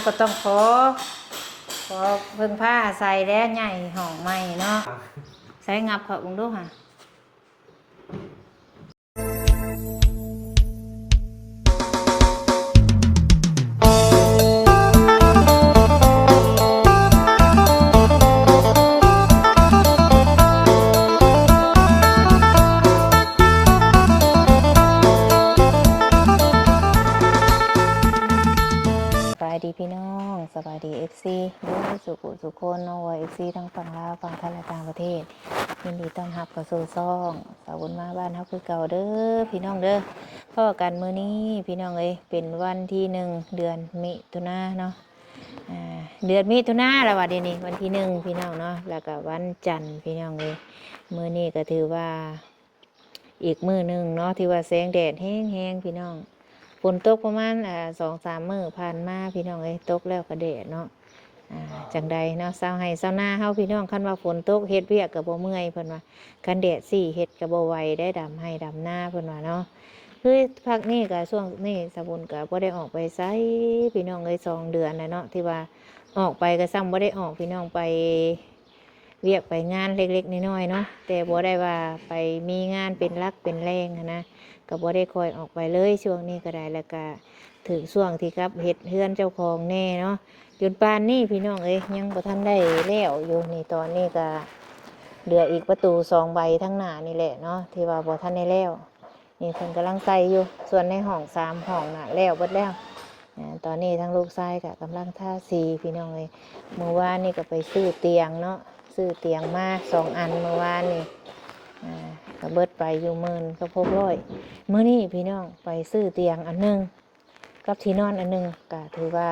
ກໍຕ້ອງຂໍ ຂໍເພິ່ງພາອາໄສແຫຼະ ຍ້າຍຫ້ອງໃໝ່ເນາະ. ໃສ່ ຫຍັບເຂົ້າເບິ່ງດູຫາ. ສະບາຍດີພີ່ນ້ອງ ສະບາຍດີເອັຟຊີເບິດສູ່ຜູ້ສູ່ຄົນເນາະ ວ່າເອັຟຊີທັງຝັ່ງລາວ ຝັ່ງໄທ ແລະ ຕ່າງປະເທດ. ຍິນດີຕ້ອນຮັບເຂົ້າສູ່ຊ່ອງສາວບຸນມາບ້ານເຮົາຄືເກົ່າເດີພີ່ນ້ອງເດີ. ພໍ້ກັນມື້ນີ້ພີ່ນ້ອງເອີຍ ເປັນວັນທີໜຶ່ງ ເດືອນມິຖຸນາເນາະ. ອ່າ ເດືອນມິຖຸນາແລ້ວວ່າດຽວນີ້ ວັນທີໜຶ່ງ ພີ່ນ້ອງເນາະ ແລ້ວກໍວັນຈັນ ພີ່ນ້ອງເອີຍ. ມື້ນີ້ກໍຖືວ່າ ອີກມື້ໜຶ່ງເນາະ ທີ່ວ່າແສງແດດແຮງໆ ພີ່ນ້ອງ. ຝົນຕົກປະມານ ອ່າ ສອງສາມມື້ຜ່ານມາ ພີ່ນ້ອງເອີຍ ຕົກແລ້ວກໍແດດເນາະ. ອ່າ ຈັ່ງໃດເນາະ ຊາວໄຮ່ຊາວນາເຮົາ ພີ່ນ້ອງ ຄັນວ່າຝົນຕົກເຮັດວຽກກໍບໍ່ເມື່ອຍ ເພິ່ນວ່າ ຄັນແດດຊີ້ເຮັດກໍບໍ່ໄຫວໄດ໋ ດຳໄຮ່ດຳນາ ເພິ່ນວ່າເນາະ. ຄືພັກນີ້ກໍ ຊ່ວງນີ້ສາວບຸນກໍບໍ່ໄດ້ອອກໄປໃສ ພີ່ນ້ອງເອີຍ ສອງເດືອນແລ້ວເນາະ ທີ່ວ່າອອກໄປກໍຊ່ຳບໍ່ໄດ້ອອກ ພີ່ນ້ອງ ໄປ ວຽກໄປງານເລັກໆນ້ອຍໆເນາະ ແຕ່ບໍ່ໄດ້ວ່າໄປມີງານເປັນຫຼັກເປັນແຫຼ່ງຫັ້ນນະ ກໍບໍ່ໄດ້ຄ່ອຍອອກໄປເລີຍຊ່ວງນີ້ກໍໄດ້. ແລ້ວກໍຖືກຊ່ວງທີ່ກັບເຮັດເຮືອນເຈົ້າຂອງແດ່ເນາະ ຈົນປານນີ້ ພີ່ນ້ອງເອີຍ ຍັງບໍ່ທັນໄດ້ແລ້ວຢູ່. ນີ້ ຕອນນີ້ກໍເຫຼືອອີກປະຕູສອງໃບທາງໜ້ານີ້ແຫຼະເນາະ ທີ່ວ່າບໍ່ທັນໄດ້ແລ້ວ. ນີ້ເພິ່ນກຳລັງໃສ່ຢູ່ ສ່ວນໃນຫ້ອງສາມຫ້ອງນະແລ້ວເບິດແລ້ວ. ອາ ຕອນນີ້ທາງລູກຊາຍກະກຳລັງທາສີ ພີ່ນ້ອງເອີຍ. ມື້ວານນີ້ກໍໄປຊື້ຕຽງເນາະ ຊື້ຕຽງມາສອງອັນມື້ວານນີ້ ອາ ກໍເບິດໄປຢູ່ໝື່ນກັບຫົກຮ້ອຍ. ມື້ນີ້ພີ່ນ້ອງໄປຊື້ຕຽງອັນໜຶ່ງ ກັບທີ່ນອນອັນໜຶ່ງ ກະຖືວ່າ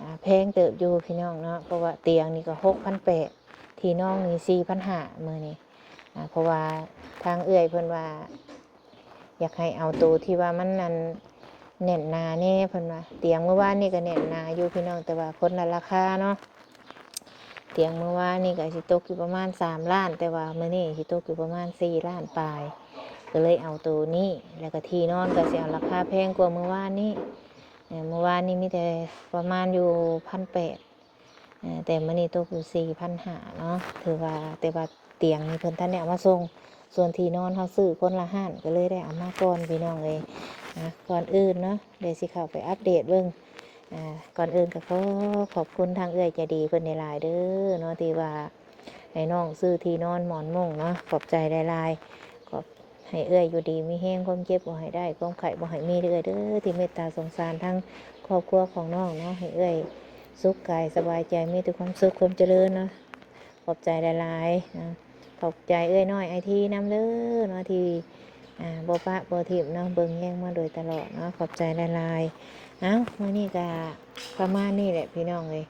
ອາ ແພງເຕີບຢູ່ພີ່ນ້ອງເນາະ ເພາະວ່າຕຽງນີ້ກໍຫົກພັນແປດ ທີ່ນອນນີ້ສີ່ພັນຫ້າມື້ນີ້. ອາ ເພາະວ່າທາງເອື້ອຍເພິ່ນວ່າ ຢາກໃຫ້ເອົາໂຕທີ່ວ່າມັນ ອັນ ແໜ້ນໜາແດ່ ເພິ່ນວ່າ. ຕຽງມື້ວານນີ້ກໍແໜ້ນໜາຢູ່ພີ່ນ້ອງ ແຕ່ວ່າຄົນລະລາຄາເນາະ. ຕຽງມື້ວານນີ້ກໍຊິຕົກຢູ່ປະມານສາມລ້ານ ແຕ່ວ່າມື້ນີ້ຊິຕົກຢູ່ປະມານສີ່ລ້ານປາຍ ກໍເລີຍເອົາໂຕນີ້. ແລ້ວກໍທີ່ນອນກໍຊິເອົາລາຄາແພງກວ່າມື້ວານນີ້ ເອີ ມື້ວານນີ້ມີແຕ່ປະມານຢູ່ພັນແປດ ເອີ ແຕ່ມື້ນີ້ຕົກຢູ່ສີ່ພັນຫ້າເນາະ ຖືວ່າ ແຕ່ວ່າຕຽງນີ້ເພິ່ນທັນໄດ້ເອົາມາສົ່ງ ສ່ວນທີ່ນອນເຮົາຊື້ຄົນລະຮ້ານ ກໍເລີຍໄດ້ເອົາມາກ່ອນ ພີ່ນ້ອງເອີຍ. ອ່າ ກ່ອນອື່ນເນາະ ດຽວຊິເຂົ້າໄປອັບເດດເບິ່ງ. ອ່າ ກ່ອນອື່ນກໍຂໍຂອບຄຸນທາງເອື້ອຍໃຈດີເພິ່ນຫຼາຍໆເດີເນາະ ທີ່ວ່າໃຫ້ນ້ອງຊື້ທີ່ນອນໝອນມຸ້ງເນາະ ຂອບໃຈຫຼາຍໆ. ຂອບ ໃຫ້ເອື້ອຍຢູ່ດີມີແຮງ ຄວາມເຈັບບໍ່ໃຫ້ໄດ້ ຄວາມໄຂ້ບໍ່ໃຫ້ມີເດີ້ເອື້ອຍເດີ້ ທີ່ເມດຕາສົງສານທາງຄອບຄົວຂອງນ້ອງເນາະ ໃຫ້ເອື້ອຍສຸກກາຍສະບາຍໃຈ ມີແຕ່ຄວາມສຸກຄວາມຈະເລີນເນາະ. ຂອບໃຈຫຼາຍໆນະ ຂອບໃຈເອື້ອຍນ້ອຍໄອທີນຳເດີ້ເນາະ ທີ່ ອ່າ ບໍ່ປະບໍ່ຖິ້ມເນາະ ເບິ່ງແຍງມາໂດຍຕະຫຼອດເນາະ ຂອບໃຈຫຼາຍໆ. ເອົ້າ ມື້ນີ້ກະປະມານນີ້ແຫຼະພີ່ນ້ອງເອີຍ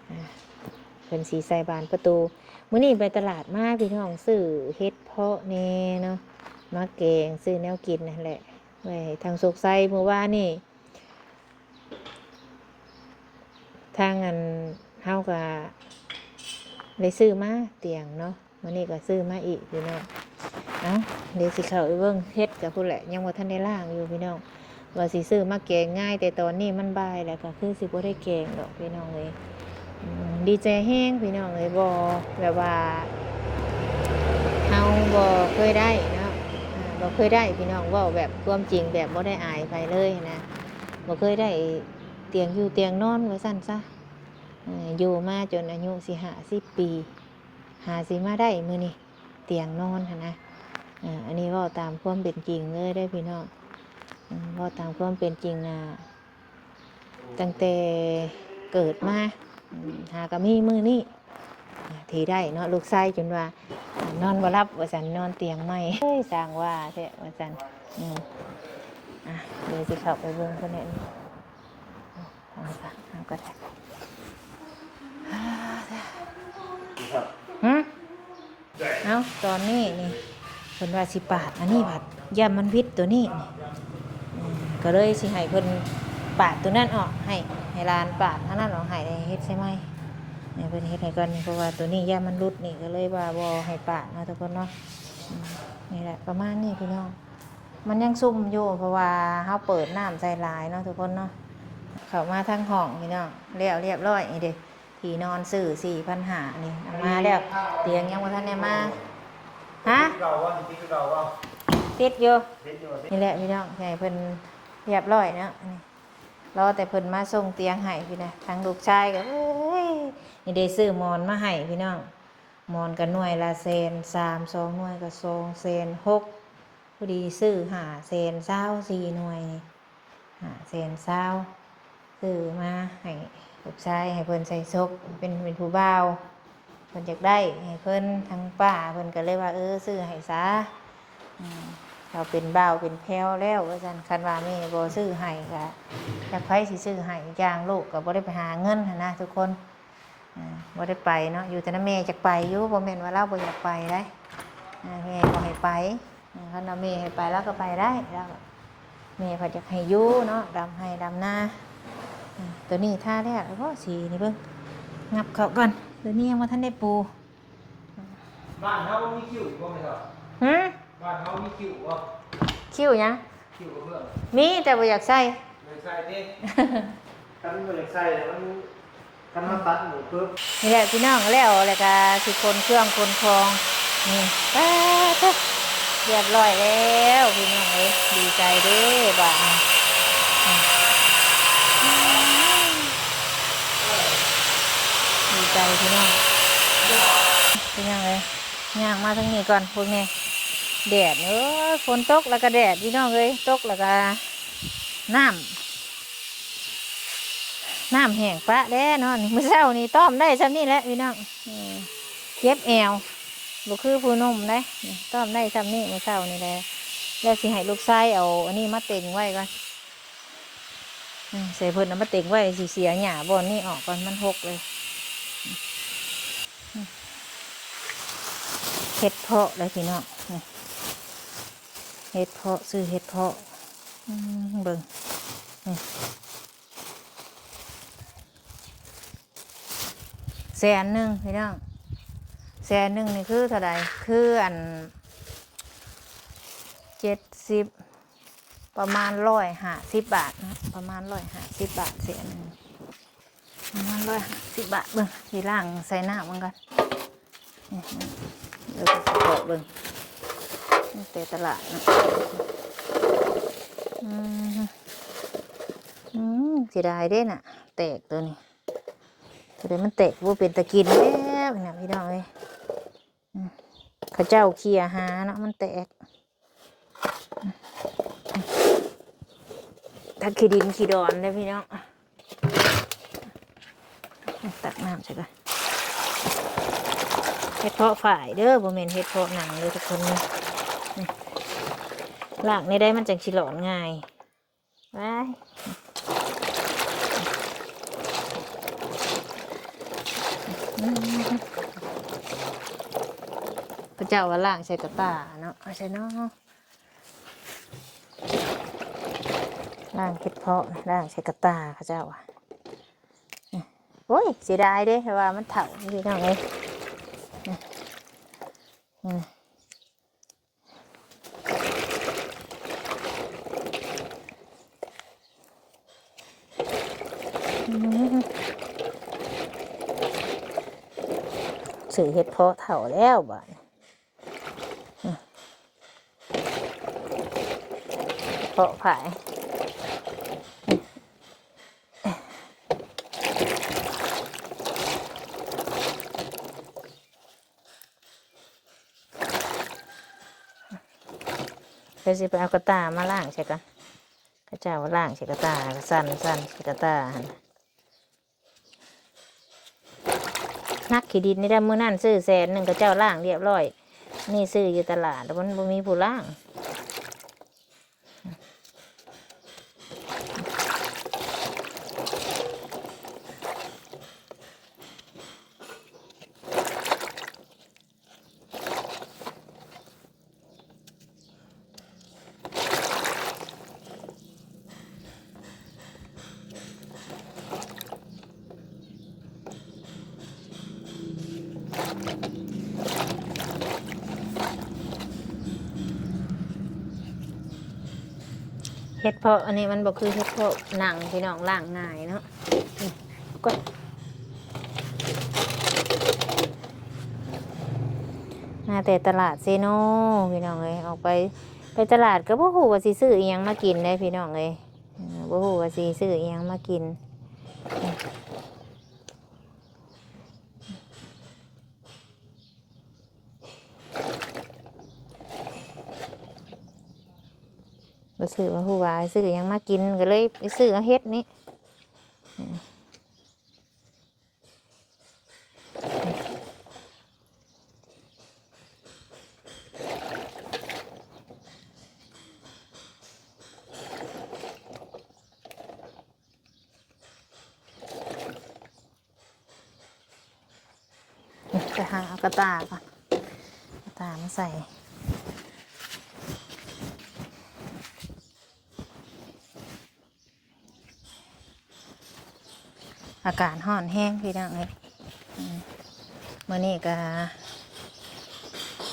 ອ່າ ເພິ່ນຊິໃສ່ບານປະຕູ. ມື້ນີ້ໄປຕະຫຼາດມາພີ່ນ້ອງ ຊື້ເຫັດເພາະແດ່ເນາະ ມາແກງ ຊື້ແນວກິນຫັ້ນແຫຼະ ໄວ້ໃຫ້ທາງໂຊກໄຊ. ມື້ວານນີ້ທາງອັນ ເຮົາກະໄດ້ຊື້ມາຕຽງເນາະ ມື້ນີ້ກະຊື້ມາອີກພີ່ນ້ອງ. ເອົ້າ ດຽວຊິເຂົ້າໄປເບິ່ງ ເຫັດກະພຸ້ນແຫຼະ ຍັງບໍ່ທັນໄດ້ລ້າງຢູ່ພີ່ນ້ອງ. ວ່າຊິຊື້ມາແກງງ່າຍ ແຕ່ຕອນນີ້ມັນບ່າຍແລ້ວ ກໍຄືຊິບໍ່ໄດ້ແກງດອກພີ່ນ້ອງເອີຍ. ອືມ ດີໃຈແຮງພີ່ນ້ອງເອີຍ ບໍ່ ແບບວ່າ ເຮົາບໍ່ເຄີຍໄດ້ເນາະ ອ່າ ບໍ່ເຄີຍໄດ້ພີ່ນ້ອງ ເວົ້າແບບຄວາມຈິງ ແບບບໍ່ໄດ້ອາຍໃຜເລີຍນະ ບໍ່ເຄີຍໄດ້ຕຽງຢູ່ຕຽງນອນວ່າຊັ້ນຊະ. ເອີ ຢູ່ມາຈົນອາຍຸຊິຫ້າສິບປີ ຫາຊິມາໄດ້ມື້ນີ້ ຕຽງນອນຫັ້ນນະ. ເອີ ອັນນີ້ເວົ້າຕາມຄວາມເປັນຈິງເລີຍເດ້ພີ່ນ້ອງ ເອີ ເວົ້າຕາມຄວາມເປັນຈິງນະ ຕັ້ງແຕ່ເກີດມາ ຫາກໍມີມື້ນີ້ທີ່ໄດ້ເນາະ. ລູກຊາຍຈົນວ່າ ນອນບໍ່ຫຼັບວ່າຊັ້ນ ນອນຕຽງໃໝ່ ເອີຍ ຊ່າງວ່າແທ້ວ່າຊັ້ນ. ອືມ ອ່ະ ດຽວຊິເຂົ້າໄປເບິ່ງເພິ່ນແດ່. ເອົາຊະ ເອົາກໍໄດ້. ຫຶ? ເອົ້າ ຕອນນີ້ນີ້ ເພິ່ນວ່າຊິປາດອັນນີ້ ບັດຢ້ານມັນວິດຕົວນີ້ນີ້ ເອີ ກໍເລີຍຊິໃຫ້ເພິ່ນປາດຕົວນັ້ນອອກໃຫ້ ໃຫ້ຫຼານປາດອັນນັ້ນອອກໃຫ້ ເຮັດໃສ່ໃໝ່ ໃຫ້ເພິ່ນເຮັດໃຫ້ກ່ອນ ເພາະວ່າຕົວນີ້ຢ້ານມັນຫຼຸດນີ້ ກໍເລີຍວ່າບໍ່ໃຫ້ປາດເນາະ ທຸກຄົນເນາະ. ອືມ ນີ້ແຫຼະ ປະມານນີ້ພີ່ນ້ອງ. ມັນຍັງຊຸ່ມຢູ່ ເພາະວ່າເຮົາເປີດນ້ຳໃສ່ຫຼາຍເນາະ ທຸກຄົນເນາະ. ເຂົ້າມາທາງຫ້ອງພີ່ນ້ອງ ແລ້ວຮຽບຮ້ອຍນີ້ເດ້ ທີ່ນອນຊື້ສີ່ພັນຫ້ານີ້ ເອົາມາແລ້ວ. ຕຽງຍັງບໍ່ທັນໄດ້ມາ. ຮະ? ຕິດຄືເກົ່າບໍ່? ຕິດຄືເກົ່າບໍ່? ຕິດຢູ່ ຕິດຢູ່. ນີ້ແຫຼະພີ່ນ້ອງ ໃຫ້ເພິ່ນຮຽບຮ້ອຍເນາະ ນີ້ ລໍແຕ່ເພິ່ນມາສົ່ງຕຽງໃຫ້ພີ້ນະ. ທາງລູກຊາຍກໍ ເອີຍ ນີ້ເດ້ ຊື້ໝອນມາໃຫ້ພີ່ນ້ອງ ໝອນກໍໜ່ວຍລະແສນສາມ ສອງໜ່ວຍກໍສອງແສນຫົກ ພໍດີຊື້ຫ້າແສນຊາວ ສີ່ໜ່ວຍນີ້ ຫ້າແສນຊາວ ຊື້ມາໃຫ້ລູກຊາຍ ໃຫ້ເພິ່ນໃສ່ສົບ ເປັນ ເປັນຜູ້ບ່າວ ເພິ່ນຢາກໄດ້ໃຫ້ເພິ່ນ. ທາງປ້າເພິ່ນກໍເລີຍວ່າ ເອີ ຊື້ໃຫ້ຊະ ອືມ ເຮົາເປັນບ່າວເປັນແພ້ວແລ້ວວ່າຊັ້ນ. ຄັນວ່າແມ່ບໍ່ຊື້ໃຫ້ກໍຈັກໃຜຊິຊື້ໃຫ້ ອີກຢ່າງລູກກໍບໍ່ໄດ້ໄປຫາເງິນຫັ້ນນະທຸກຄົນ. ອ່າ ບໍ່ໄດ້ໄປເນາະ ຢູ່ແຕ່ນຳແມ່. ຈັກໄປຢູ່ ບໍ່ແມ່ນວ່າລາວບໍ່ຢາກໄປໄດ໋ ອ່າ ແມ່ບໍ່ໃຫ້ໄປ. ອ່າ ຄັນວ່າແມ່ໃຫ້ໄປລາວກໍໄປໄດ້ ລາວ ແມ່ເພິ່ນຢາກໃຫ້ຢູ່ເນາະ ດຳໄຮ່ດຳນາ. ອ່າ ຕົວນີ້ທາແລ້ວ ໂອ້ ສີນີ້ເບິ່ງ ຫຍັບເຂົ້າກ່ອນ ຕົວນີ້ຍັງບໍ່ທັນໄດ້ປູ. ບ້ານເຮົາມີຄິ້ວຢູ່ບໍ່ແມ່ເຖົ້າ? ຫື? ບ້ານເຮົາມີຄິ້ວບໍ່? ຄິ້ວຫຍັງ? ຄິ້ວກະເບື້ອງ ມີແຕ່ບໍ່ຢາກໃສ່. ບໍ່ຢາກໃສ່ຕິ? ຄັນບໍ່ຢາກໃສ່ແລ້ວມັນ ຄັນເຮົາຕັດໝູປຶບ. ນີ້ແຫຼະພີ່ນ້ອງ ແລ້ວ ແລ້ວກະຊິຂົນເຄື່ອງຂົນຂອງ ນີ້ ປາດໂທ້ ຮຽບຮ້ອຍແລ້ວພີ່ນ້ອງເອີຍ ດີໃຈເດ້ບາດນີ້ ດີໃຈພີ່ນ້ອງ. ເປັນຫຍັງເອີຍ ຍ່າງມາທາງນີ້ກ່ອນ ເບິ່ງແດ່ ແດດ ເອີ ຝົນຕົກແລ້ວກະແດດພີ່ນ້ອງເອີຍ ຕົກແລ້ວກະນ້ຳ ນ້ຳແຫ້ງປະແດ່ເນາະ. ມື້ເຊົ້ານີ້ຕ້ອມໄດ້ຊ່ຳນີ້ແຫຼະພີ່ນ້ອງ ເອີ ເຈັບແອວ ບໍ່ຄືຜູ້ໜຸ່ມເດ້ ຕ້ອມໄດ້ຊ່ຳນີ້ມື້ເຊົ້ານີ້ແຫຼະ. ແລ້ວຊິໃຫ້ລູກຊາຍເອົາອັນນີ້ມາເຕັງໄວ້ກ່ອນ ອືມ ໃສ່ເພິ່ນເອົາມາເຕັງໄວ້ ຊິເສຍຫຍ້າບ່ອນນີ້ອອກກ່ອນ ມັນຫົກເລີຍ. ເຫັດເຜາະເດ້ພີ່ນ້ອງ ນີ້ ເຫັດເຜາະ ຊື້ເຫັດເຜາະ ອືມ ເບິ່ງ ນີ້ ແສນໜຶ່ງພີ່ນ້ອງ ແສນໜຶ່ງນີ້ຄືເທົ່າໃດ? ຄືອັນ ເຈັດສິບ ປະມານຮ້ອຍຫ້າສິບບາດເນາະ ປະມານຮ້ອຍຫ້າສິບບາດ ແສນໜຶ່ງ ປະມານຮ້ອຍຫ້າສິບບາດ. ເບິ່ງ ຊິລ້າງໃສ່ນ້ຳມັນກ່ອນ ເບິ່ງ ເບິ່ງ ແຕ່ຕະຫຼາດເນາະ ອືມ ອືມ ເສຍດາຍເດ້ນະ ແຕກໂຕນີ້ ໂຕໃດມັນແຕກບໍ່ເປັນຕາກິນແລ້ວນະ ພີ່ນ້ອງເອີຍ. ອືມ ເຂົາເຈົ້າເຄຍຫາເນາະ ມັນແຕກ ທັງຂີ້ດິນຂີ້ດອນເດ້ພີ່ນ້ອງ. ຕັກນ້ຳໃສ່ກ່ອນ ເຫັດເຜາະຝ້າຍເດີ ບໍ່ແມ່ນເຫັດເຜາະໜັງເດີທຸກຄົນເດີ. ລ້າງແນວໃດມັນຈັ່ງຊິຫຼອນງ່າຍ? ວ້າຍ ເຂົາເຈົ້າວ່າລ້າງໃສ່ກະຕ່າເນາະ ເອົາໃສ່ເນາະ ລ້າງເຫັດເຜາະ ລ້າງໃສ່ກະຕ່າ ເຂົາເຈົ້າວ່າ. ໂອ້ຍ ເສຍດາຍເດ້ ວ່າມັນເຖົ້າ ພີ່ນ້ອງເອີຍ. ຊື້ເຫັດເຜາະເຖົ້າແລ້ວບາດນີ້ ເຜາະຜາຍ. ເພິ່ນຊິໄປເອົາກະຕ່າມາລ້າງໃສ່ກ່ອນ ເຂົາເຈົ້າວ່າລ້າງໃສ່ກະຕ່າ ກະສັ່ນໆ ໃສ່ກະຕ່າຫັ້ນ. ໜັກຂີ້ດິນນີ້ໄດ້ ມື້ນັ້ນຊື້ແສນໜຶ່ງ ເຂົາເຈົ້າລ້າງຮຽບຮ້ອຍ ນີ້ຊື້ຢູ່ຕະຫຼາດ ແຕ່ມັນບໍ່ມີຜູ້ລ້າງ. ເ ເຫັດເຜາະອັນນີ້ມັນບໍ່ຄືເຫັດເຜາະໜັງ ພີ່ນ້ອງ, ລ້າງງ່າຍເນາະ. ນີ້ ກວດ ມາແຕ່ຕະຫຼາດເຊໂນ ພີ່ນ້ອງເອີຍ. ອອກໄປ ໄປຕະຫຼາດກໍບໍ່ຮູ້ວ່າຊິຊື້ອີ່ຫຍັງມາກິນເດ້ ພີ່ນ້ອງເອີຍ. ເອີ ບໍ່ຮູ້ວ່າຊິຊື້ອີ່ຫຍັງມາກິນ. ບໍ່ຊື້ ບໍ່ຮູ້ວ່າຊື້ຫຍັງມາກິນ ກໍເລີຍໄປຊື້ເອົາເຫັດນີ້. ໄປຫາເອົາກະຕ່າກ່ອນ ກະຕ່າມາໃສ່. ອາກາດຮ້ອນແຮງ ພີ່ນ້ອງເອີຍ. ອືມ ມື້ນີ້ກະ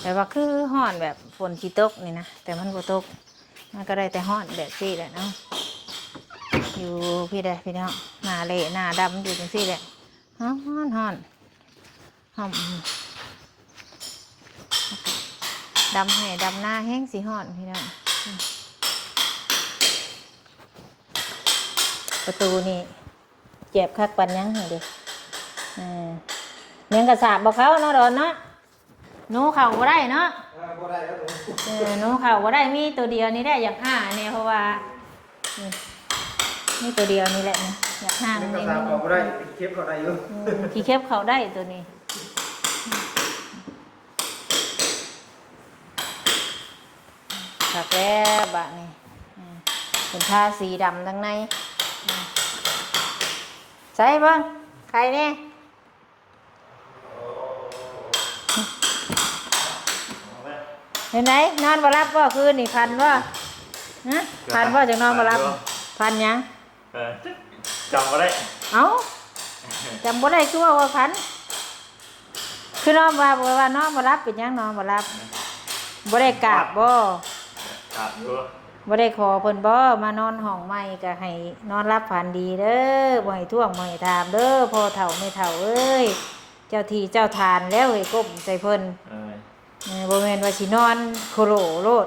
ແບບວ່າຄືຮ້ອນແບບຝົນຊິຕົກນີ້ນະ ແຕ່ມັນບໍ່ຕົກ. ມັນກໍໄດ້ແຕ່ຮ້ອນແບບຊີ້ແຫຼະເນາະ. ຢູ່ພີ້ແຫຼະພີ່ນ້ອງ ໜ້າເລະໜ້າດຳຢູ່ຈັ່ງຊີ້ແຫຼະ. ຮ້ອນ ຮ້ອນ ຮ້ອນ ດຳໄຮ່ດຳນາແຮງຊິຮ້ອນ ພີ່ນ້ອງ. ປະຕູນີ້ແຈບຄັກປານຫຍັງຫັ້ນເດ. ເອີ ແມງກະສາບບໍ່ເຂົ້າເນາະ ດອນເນາະ. ໜູເຂົ້າບໍ່ໄດ້ເນາະ. ເອີ ບໍ່ໄດ້ແລ້ວ ເອີ ໜູເຂົ້າບໍ່ໄດ້. ມີໂຕດຽວນີ້ແຫຼະຢາກຫ້າແດ່ ເພາະວ່າ ອືມ ມີໂຕດຽວນີ້ແຫຼະ ຢາກຫ້າ. ແມ່ນກະສາບເຂົ້າບໍ່ໄດ້ ເຂັບເຂົ້າໄດ້ຢູ່. ອືມ ຂີ້ເຂັບເຂົ້າໄດ້ໂຕນີ້. ຄັກແລ້ວບາດນີ້. ອືມ ເພິ່ນທາສີດຳທາງໃນ. ອືມ ໃສ່ເບິ່ງ ໄຂ່ແດ່. ເປັນໃດ ນອນບໍ່ຫຼັບບໍ່ຄືນນີ້? ຝັນບໍ່? ຮະ ຝັນບໍ່ ຈັ່ງນອນບໍ່ຫຼັບ? ຝັນຢູ່. ຝັນຫຍັງ? ເອີ ຈຳບໍ່ໄດ້. ເອົ້າ ຈຳບໍ່ໄດ້ ຄືວ່າ ວ່າຝັນ. ຄືນອນວ່າ ວ່ານອນບໍ່ຫຼັບ ເປັນຫຍັງນອນບໍ່ຫຼັບ? ບໍ່ໄດ້ກາບບໍ່? ກາບຢູ່. ບໍ່ໄດ້ຂໍເພິ່ນບໍ່ ມານອນຫ້ອງໃໝ່ກໍໃຫ້ນອນຫຼັບຝັນດີເດີ້ ບໍ່ໃຫ້ທ້ວງບໍ່ໃຫ້ຖາມເດີ້ ພໍ່ເຖົ້າແມ່ເຖົ້າເອີຍ. ເຈົ້າທີ່ເຈົ້າທານແລ້ວ ໃຫ້ກົ້ມໃສ່ເພິ່ນ. ເອີ ເອີ ບໍ່ແມ່ນວ່າຊິນອນໂຄໂລໂລດ.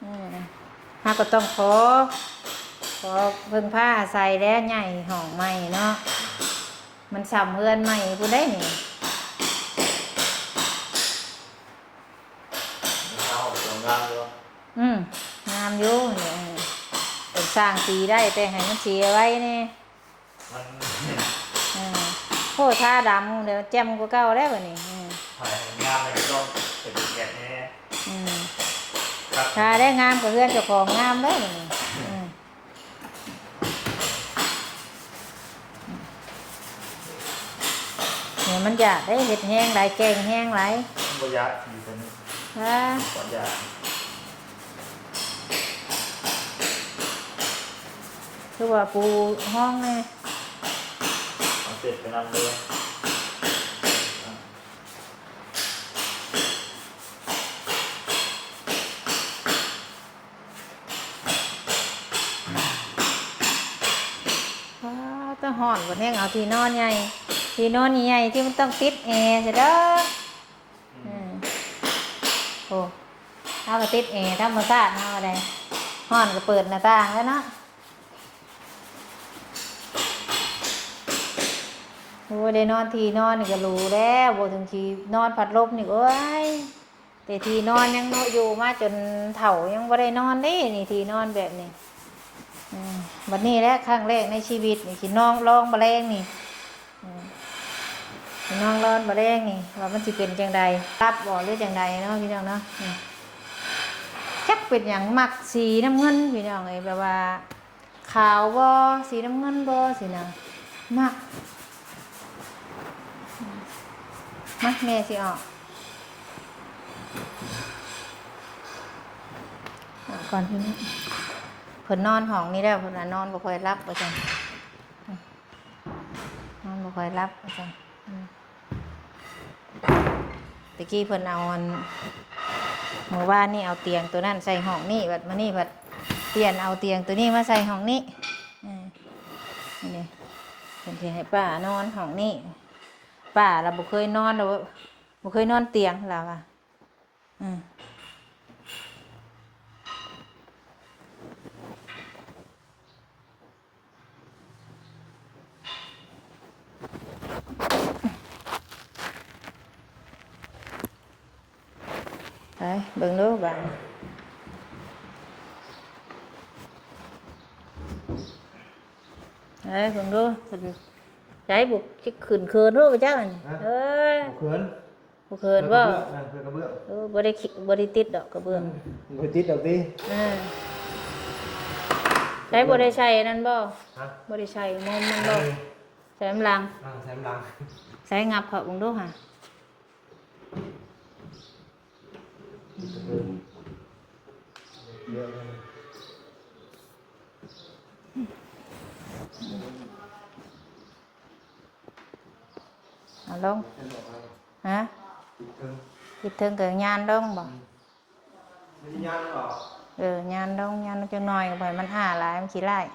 ເອີ ເຮົາກໍຕ້ອງຂໍ ຂໍເພິ່ງພາອາໄສແຫຼະ ຍ້າຍຫ້ອງໃໝ່ເນາະ. ມັນຊ່ຳເຮືອນໃໝ່ພຸ້ນໃດ໋ນີ້. ເຮົາກໍງາມຢູ່. ອືມ ງາມຢູ່ນີ້. ເອີ ເພິ່ນສ້າງສີໄດ້ ແຕ່ໃຫ້ມັນເສຍໄວແດ່. ມັນ ເອີ ໂອ້ ທາດຳແລ້ວ ແຈ່ມກວ່າເກົ່າແລ້ວບາດນີ້. ເອີ ຖ້າໃຫ້ງາມແລ້ວກໍຕ້ອງເປັນແບບນີ້. ອືມ ຄັກ ຖ້າໄດ້ງາມກໍເຮືອນເຈົ້າຂອງງາມເດ້ບາດນີ້. ອືມ ນີ້ມັນຢາກໄດ້ເຮັດແຮງຫຼາຍ ແກ່ງແຮງຫຼາຍ. ມັນບໍ່ຢາກ ສີຕົວນີ້. ຮະ ບໍ່ຢາກ. ຄືວ່າປູຮອງແດ່. ເອົາເສັດໄປນຳເລີຍ. ອ້າ ຕາຮ້ອນ ບັດແຮງເອົາທີ່ນອນໃຫຍ່ ທີ່ນອນໃຫຍ່ທີ່ມັນຕ້ອງຕິດແອຊະດອກ. ອືມ ໂອ້ ເຮົາກໍຕິດແອທຳມະຊາດເຮົາໄດ໋ ຮ້ອນກໍເປີດໜ້າຕ່າງແລ້ວເນາະ. ໂອ້ຍ ໄດ້ນອນທີ່ນອນນີ້ກໍຫຼູແລ້ວ ບໍ່ເຖິງຊິນອນພັດລົມນີ້ ໂອ້ຍ ແຕ່ທີ່ນອນຍັງເນາະ ຢູ່ມາຈົນເຖົ້າຍັງບໍ່ໄດ້ນອນເດ້ນີ້ ທີ່ນອນແບບນີ້. ອືມ ບັດນີ້ແຫຼະຄັ້ງແລກໃນຊີວິດນີ້ ຊິນອນລອງບາແລງນີ້. ອືມ ຊິນອນລອງບາແລງນີ້ ວ່າມັນຊິເປັນຈັ່ງໃດ ຫຼັບບໍ່ ຫຼືຈັ່ງໃດເນາະ ພີ່ນ້ອງເນາະ. ອືມ ຈັກເປັນຫຍັງມັກສີນ້ຳເງິນ ພີ່ນ້ອງເອີຍ ແບບວ່າ ຂາວບໍ່ ສີນ້ຳເງິນບໍ່ ຊີ້ນະ ມັກ ມັກ. ແມ່ຊິອອກ ອອກກ່ອນ. ເພິ່ນນອນຫ້ອງນີ້ແລ້ວ ເພິ່ນວ່ານອນບໍ່ຄ່ອຍຫຼັບວ່າຊັ້ນ ນອນບໍ່ຄ່ອຍຫຼັບວ່າຊັ້ນ. ອືມ ແຕ່ກີ້ເພິ່ນເອົາອັນ ມື້ວານນີ້ເອົາຕຽງໂຕນັ້ນໃສ່ຫ້ອງນີ້ ບັດມື້ນີ້ພັດ ປ່ຽນເອົາຕຽງໂຕນີ້ມາໃສ່ຫ້ອງນີ້ ເອີ ນີ້ ເພິ່ນຊິໃຫ້ປ້ານອນຫ້ອງນີ້. ປ້າລະບໍ່ເຄີຍນອນ ລະບໍ່ເຄີຍນອນຕຽງ ລາວວ່າ. ອືມ ໄປເບິ່ງດູບາດນີ້ ໄປເບິ່ງດູ ໃສບຸກຊິຂຶ້ນເຂີນໂລດບໍ່ຈັກອັນນີ້. ຮະ? ເອີຍ ບໍ່ເຂີນ. ບໍ່ເຂີນບໍ່? ເອີ ບໍ່ໄດ້ ບໍ່ໄດ້ຕິດດອກກະເບື້ອງ. ອືມ ບໍ່ໄດ້ຕິດດອກຕິ? ເອີ ໃຊ້ບໍ່ໄດ້ໃສ່ອັນນັ້ນບໍ່? ຮະ? ບໍ່ໄດ້ໃສ່ມຸມມັນບໍ່? ໃສ່ນຳຫຼັງ. ອ່າ ໃສ່ນຳຫຼັງ. ໃສ່ຫຍັບເຂົ້າເບິ່ງດູຫາ. ເອົາລົງ ຮະ? ຕິດເທິງກະຍານລົງບໍ່? ອືມ ຍານລົງບໍ່? ເອີ ຍານລົງ ຍານລົງຈັກໜ້ອຍ ບໍ່ໃຫ້ມັນອ້າຫຼາຍ ມັນຂີ້ຮ້າຍ.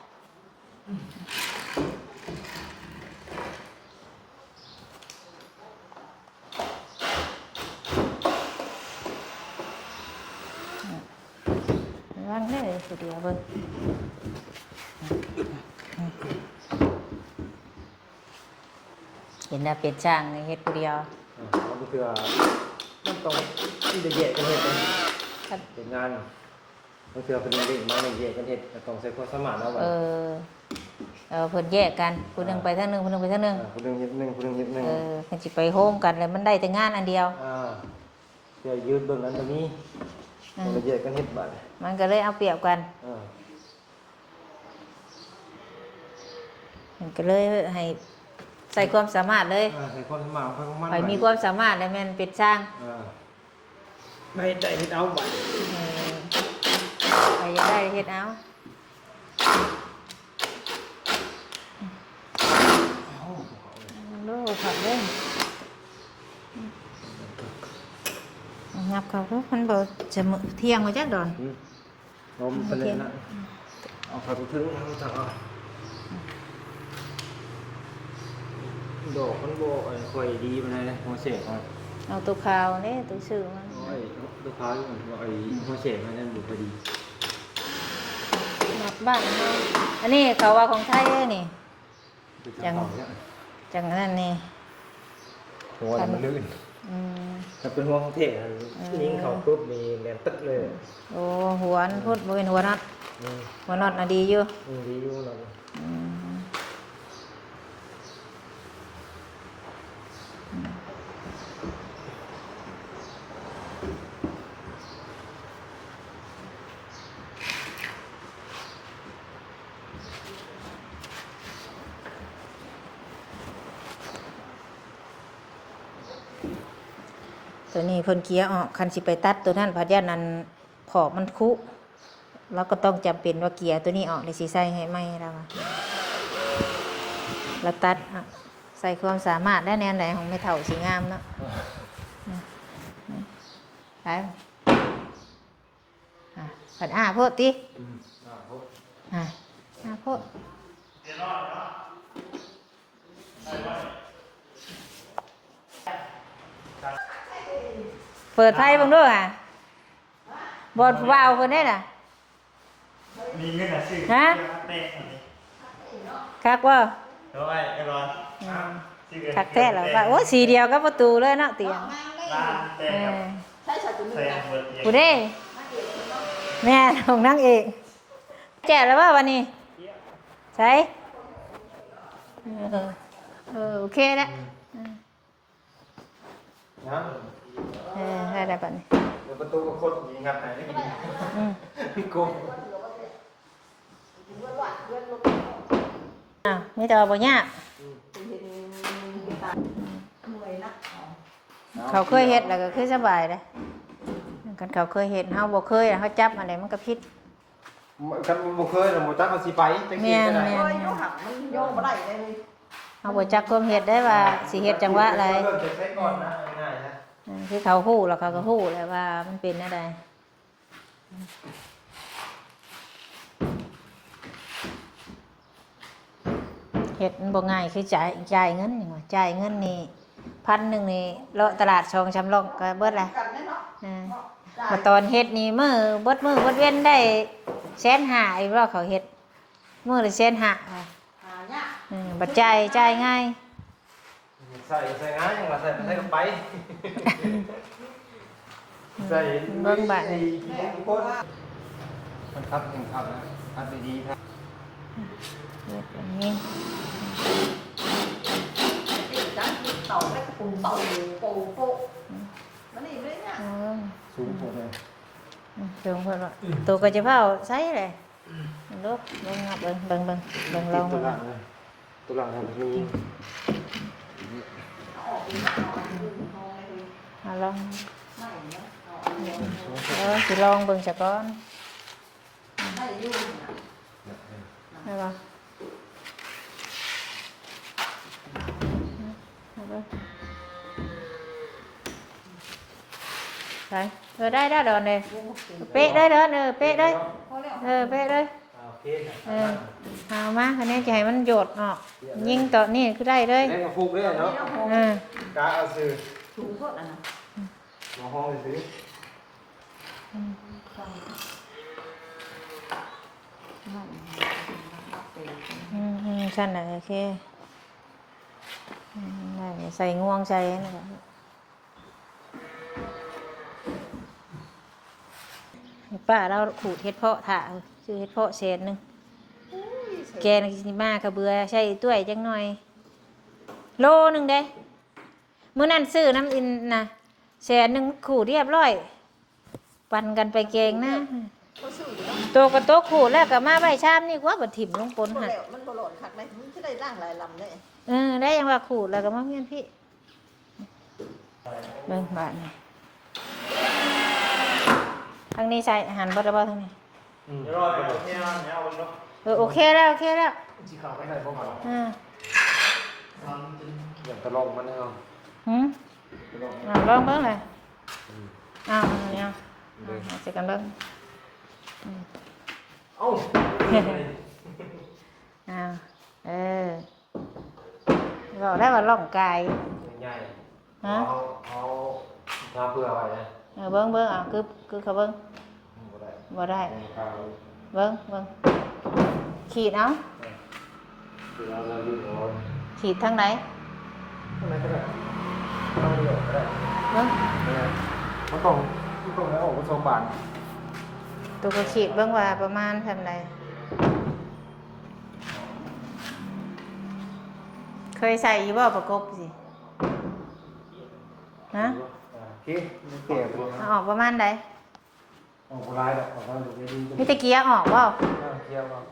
ລະວັງເດີ ຜູ້ດຽວເບິ່ງ ເຫັນວ່າເປັນຊ່າງນີ້ເຮັດຜູ້ດຽວ. ເອີ ບາງເທື່ອມັນຕ້ອງມີແຕ່ແຍກກັນເຮັດເດ້ ຄັນເປັນງານ. ບາງເທື່ອເພິ່ນເລັ່ງມາແຍກກັນເຮັດ ກໍຕ້ອງໃຊ້ຄວາມສາມາດເນາະ. ເອີ ເອີ ເພິ່ນແຍກກັນ ຜູ້ໜຶ່ງ ອ່າ ໄປທາງໜຶ່ງ ຜູ້ໜຶ່ງໄປທາງໜຶ່ງ. ອ່າ ຜູ້ໜຶ່ງເຮັດໜຶ່ງ ຜູ້ໜຶ່ງເຮັດໜຶ່ງ. ເອີ ຄັນຊິໄປໂຮມກັນແລ້ວ ມັນໄດ້ແຕ່ງານອັນດຽວ. ອ່າ ແຍກຢືດເບິ່ງອັນຕົວນີ້. ອືມ ມັນກໍເລີຍແຍກກັນເຮັດບາດ. ມັນກໍເລີຍເອົາປຽບກັນ. ເອີ ມັນກໍເລີຍໃຫ້ໃຊ້ຄວາມສາມາດເລີຍ. ເອີ ໃຊ້ຄວາມສາມາດຂອງໃຜຂອງມັນ. ໃຜມີຄວາມສາມາດແລ້ວແມ່ນເປັນຊ່າງ. ເອີ ໃຜເຮັດໄດ້ເຮັດເອົາບາດ. ເອີ ໃຜຢາກໄດ້ເຮັດເອົາ. ໂອ້ ຄັກເດ້ ຫຍັບເຂົ້າເດີ ມັນບໍ່ສະເໝີທ່ຽງວ່າຈັກດອນ. ອືມ ລົມປານນັ້ນນະ. ເອົາເຂົ້າໄປເທິງ ເອົາເຂົ້າ ດອກມັນບໍ່ ອັນ ຄ່ອຍດີປານໃດ ຫົວແສງ. ເອົາໂຕຂາວເດ້ ໂຕຊື່ມັນ. ໂອ້ຍ ໂຕຂາວຢູ່ ອັນ ຫົວແສງມັນຍັງບໍ່ຄ່ອຍດີ. ນອກບ້ານເຮົາ ອັນນີ້ເຂົາວ່າຂອງໄທເດ້ນີ້. ຈັ່ງ ຈັ່ງອັນນັ້ນນີ້ ຫົວມັນລື່ນ. ອືມ ຖ້າເປັນຫົວຂອງແທ້ ເອີ ຍິງເຂົ້າປຸບນີ້ແມ່ນຕຶກເລີຍ. ໂອ້ ຫົວມັນພຸ້ນ ບໍ່ແມ່ນຫົວນັອດ. ອືມ ຫົວນັອດນະດີຢູ່. ອືມ ດີຢູ່ນະ. ອືມ ໂຕນີ້ເພິ່ນເກຍອອກ ຄັນຊິໄປຕັດໂຕນັ້ນ ພັດຢ້ານອັນຂອບມັນຄຸ ລາວກໍຕ້ອງຈຳເປັນວ່າເກຍໂຕນີ້ອອກ ແລ້ວຊິໃສ່ໃຫ້ໃໝ່ ລາວວ່າ. ລາວຕັດ ອະ ໃສ່ຄວາມສາມາດແລ້ວ ແນວໃດຂອງແມ່ເຖົ້າຊິງາມເນາະ. ໄປ. ອ່າ ພັດອ້າໂພດຕິ. ອືມ ອ້າໂພດ ອ່າ ອ້າໂພດ. ເປີດໄຟເບິ່ງດູຫາ ບ່ອນຜູ້ບ່າວເພິ່ນເດ້ນະ. ມີເງິນນະຊື້ ຮະ? ເຄື່ອງແຕ່ງອັນນີ້ ຄັກບໍ່? ໂອ້ຍ ໄອ້ລອຍ ອືມ ຊື້ເຄື່ອງ ຄັກແທ້ລະ ແຕ່ງ ວ່າ ໂອ້ ສີດຽວກັບປະຕູເລີຍເນາະ ຕຽງ ຮ້ານແຕ່ງ ເອີ ໃຊ້ສາຍຕົວໜຶ່ງນະ ຜູ້ເດ້ ແມ່ນຂອງນາງເອກ. ແຈກແລ້ວບໍ່ບັດນີ້? ໃສ? ເອີ ເອີ ໂອເຄແລ້ວ ອືມ ອືມ ຍັງ ເອີ ໄດ້ແລ້ວບັດນີ້ ແລ້ວປະຕູກໍຄົດມີງັດໃຫ້ ອືມ ໂກງ. ອ້າວ ມີແຕ່ວ່າບໍ່ຍາກ ອືມ ເຂົາເຄີຍເຮັດແລ້ວກໍຄືສະບາຍເດ້ ຄັນເຂົາເຄີຍເຮັດ ເຮົາບໍ່ເຄີຍ ເຮົາຈັບອັນໃດມັນກໍຜິດ. ຄັນບໍ່ເຄີຍນະ ບໍ່ຈັກວ່າຊິໄປຈັ່ງຊີ້ກໍໄດ້ ແມ່ນໆ ເຄີຍຢູ່ຫັ້ນ ມັນໂຍງບໍ່ໄດ້ເດ້. ເຮົາບໍ່ຈັກຄວາມເຮັດໄດ້ວ່າ ອ່າ ຊິເຮັດຈັງຫວະໃດ ເລີ່ມຈາກໃສກ່ອນນະ ງ່າຍໆນະ ເອີ ຄືເຂົາຮູ້ແລ້ວ ເຂົາກໍຮູ້ແລ້ວວ່າມັນເປັນແນວໃດ. ເຮັດມັນບໍ່ງ່າຍຄືຈ່າຍ ຈ່າຍເງິນນີ້ວ່າ ຈ່າຍເງິນນີ້ພັນໜຶ່ງນີ້ ເລາະຕະຫຼາດສອງສາມລອບກໍເບິດແລ້ວ. ເອີ ມາຕອນເຮັດນີ້ມື້ ເບິດມື້ເບິດເວັນໄດ້ແສນຫ້າອີກບໍ່ ເຂົາເຮັດ ມື້ລະແສນຫ້າ ຫາຍາກ. ເອີ ບັດຈ່າຍ ຈ່າຍງ່າຍ. ໃສ່ ໃສ່ງ່າຍ ຍັງວ່າໃສ່ ໃສ່ກໍໄປ ໃສ່ ເບິ່ງບາດນີ້ ມັນຄັບ ຍັງຄັບນະ ຄັບດີໆ ຄັບ ເຮັດອັນນີ້ ຕິດກັນ ຕິດເຕົາ ແລ້ວກໍປຸງເຕົາ ໂປະ ໂປະ ມັນນີ້ບໍ່ໄດ້ຍາກ. ເອີ ສູງໂພດເລີຍ ອືມ ສູງໂພດ. ໂຕກໍຈະເຝົ້າໃສ່ແຫຼະ. ເບິ່ງດູ ເບິ່ງເນາະ ເບິ່ງ ເບິ່ງ ເບິ່ງ ເບິ່ງລອງເບິ່ງ ຕົວຫຼັງ ຕົວຫຼັງຫັ້ນມີ ເອົາລອງ ເອີ ຊິລອງເບິ່ງຊະກ່ອນ ໄດ້ຢູ່ ໄດ້ບໍ່? ໄປ ເອີ ໄດ້ແລ້ວດອນເດ້ ເປະເລີຍດອນ ເອີ ເປະເລີຍ ເອີ ເປະເລີຍ ອ່າ ໂອເຄ ເອີ ເອົາມາ ຄັນນີ້ຈະໃຫ້ມັນໂຍດອອກ ຍິງຕອນນີ້ຄືໄດ້ເລີຍ ແລ້ວກໍຜູກເລີຍເນາະ ເອີ ກະເອົາຊື່ ສູງໂພດອັນນັ້ນ ມາຫ້ອງຊື່ ອືມ ອືມ ຊັ້ນນະ ໂອເຄ ອືມ ໃສ່ງວງໃສ່ນັ້ນ ໃຫ້ປ້າລາວຂູດເຫັດເຜາະຖ້າ ຊື້ເຫັດເຜາະແສນໜຶ່ງ ແກງຊິມາກະເບືອໃສ່ຖ້ວຍຈັກໜ່ອຍ ໂລໜຶ່ງເດ້ ມື້ນັ້ນຊື້ນຳອີ່ນະ ແສນໜຶ່ງ ຂູດຮຽບຮ້ອຍ ປັນກັນໄປແກງນະ ໂຕກະໂຕຂູດແລ້ວກະມາໄວ້ຊາມນີ້ກວ່າ ບັດຖິ້ມລົງປົນຫັ້ນ ມັນບໍ່ຫຼອນຄັກໃດ ມັນຈະໄດ້ລ້າງຫຼາຍລຳເດ້ ເອີ ໄດ້ ຍັງວ່າຂູດແລ້ວກະມາຮຽນພີ້. ເບິ່ງບາດນີ້ ທາງນີ້ໃສ່ ຫັນເບິດແລ້ວບໍ່ທາງນີ້? ອືມ ເອີ ໂອເຄແລ້ວ ໂອເຄແລ້ວ ຊິເຂົ້າໄປໄດ້ບໍ່ບັດ ອືມ ຢ່າໄປລອງມັນເອົາ ຫື ໄປລອງ ອ່າ ລອງເບິ່ງເລີຍ ອືມ ເອົາ ເອົາ ເອົາ ເບິ່ງ ເອົາໃສ່ກັນເບິ່ງ ອືມ ເອົາ ເອົາ ເອີ ເວົ້າໄດ້ວ່າລ່ອງກາຍ ໃຫຍ່ ຮະ ເຮົາ ເຮົາ ເຮົາເພື່ອໄວ້ນະ ເອີ ເບິ່ງ ເບິ່ງ ເອົາ ກຶບ ກຶບເຂົ້າເບິ່ງ ບໍ່ໄດ້ ບໍ່ໄດ້ ເບິ່ງ ເບິ່ງ ຂີດເອົາ ເອີ ຂີດເອົາ ຂີດເອົາ ຂີດທາງໃດ ທາງໃດກໍໄດ້ ທາງດຽວກໍໄດ້ ເບິ່ງ ເອີ ມັນຕ້ອງ ມັນຕ້ອງໄດ້ອອກເປັນສອງບານ ໂຕກໍຂີດເບິ່ງວ່າປະມານສ່ຳໃດ. ເຄີຍໃສ່ຢູ່ບໍ່ປະກົບຊິ? ຮະ? ເອົາອອກປະມານໃດ? ອອກບໍ່ຫຼາຍດອກ ອອກປະມານນີ້ ມີແຕ່ເກຍອອກບໍ່? ເອີ ເກຍອອກ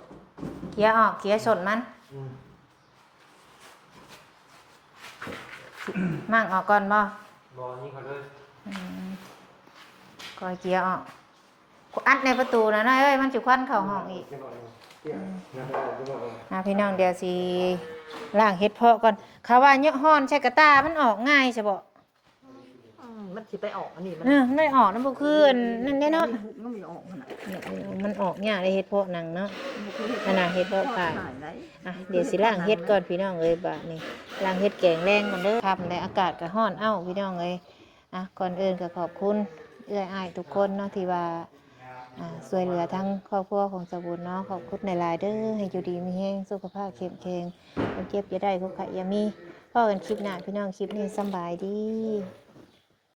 ເກຍອອກ ເກຍສົ້ນມັນ ອືມ ມ້າງອອກກ່ອນບໍ່? ບໍ່ ຍິງເຂົ້າເລີຍ ອືມ ກໍເກຍອອກ. ອັດໃນປະຕູນະນ້ອຍເອີຍ ມັນຊິຄວັນເຂົ້າຫ້ອງອີກ ອືມ ອ່າ ພີ່ນ້ອງ ດຽວຊິລ້າງເຫັດເຜາະກ່ອນ ເຂົາວ່າເຍາະຮ້ອນໃສ່ກະຕ່າ ມັນອອກງ່າຍຊະບໍ? ອືມ ມັນຊິໄປອອກອັນນີ້ ມັນ ເອີ ມັນໄດ້ອອກນຳ ບໍ່ຄືອັນນັ້ນເດ້ເນາະ ມັນບໍ່ອອກຫັ້ນນະ ມັນອອກຍາກເດ້ເຫັດເຜາະໜັງເນາະ ມັນບໍ່ຄືເຫັດເຜາະ ອັນນ່າ ເຫັດເຜາະຂາຍ ອ່ະ ດຽວຊິລ້າງເຫັດກ່ອນ ພີ່ນ້ອງເອີຍ ບາດນີ້ ລ້າງເຫັດແກງແລງກ່ອນເດີ ຄ່ຳແລ້ວ ອາກາດກໍຮ້ອນເອົ້າ ພີ່ນ້ອງເອີຍ. ອ່ະ ກ່ອນອື່ນກໍຂອບຄຸນເອື້ອຍອ້າຍທຸກຄົນເນາະ ທີ່ວ່າ ອ່າ ຊ່ວຍເຫຼືອທາງຄອບຄົວຂອງສາວບຸນເນາະ ຂອບຄຸນຫຼາຍໆເດີ ໃຫ້ຢູ່ດີມີແຮງ ສຸຂະພາບເຂັ້ມແຂງ ຄວາມເຈັບຢ່າໄດ້ ຄວາມໄຂ້ຢ່າມີ ພໍ້ກັນຄລິບໜ້າ ພີ່ນ້ອງ ຄລິບນີ້ສຳບາຍດີ.